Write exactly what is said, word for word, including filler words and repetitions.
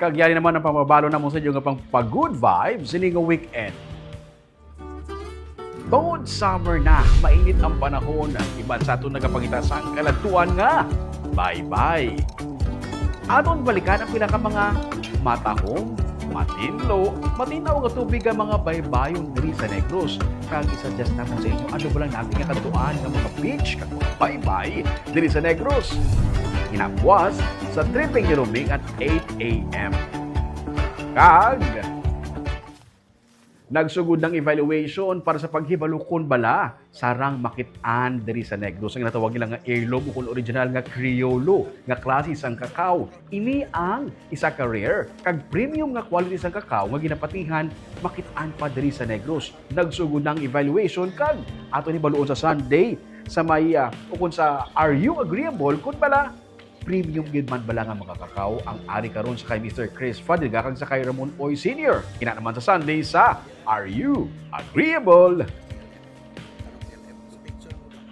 Kag yari naman ang pamabalo namon sa inyo nga pang pa-good vibes sini nga weekend. Tungod summer na, mainit ang panahon, iban sa aton nagapangita sang kaladtuan nga baybay. Aton balikan ang pila ka mga matahom, matinlo, matinaw nga tubig nga mga baybayon diri sa Negros. Kag i-suggest namon sa inyo, ano ba lang natin nga kadtuan nga mga beach kag mga baybay diri sa Negros. Hinapwas sa tripping ni Roming at eight a.m. Kag nagsugod ng evaluation para sa paghibalo kon bala sarang makit-an diri sa Negros. Ang ginatawag nila nga heirloom o kung original nga Criollo nga klase sang kakao. Ini ang isa ka rare kag premium nga quality sang kakao nga ginapatihan makit-an pa diri sa Negros. Nagsugod na ang evaluation kag aton hibaluon sa Sunday sa may, ah, ukon sa Are You Agreeable kung bala premium gyud man bala nga mga kakao ang ari karon sa kay Mister Chris Fadriga kag sa kay Ramon Oy Senior. Ina naman sa Sunday sa Are You Agreeable?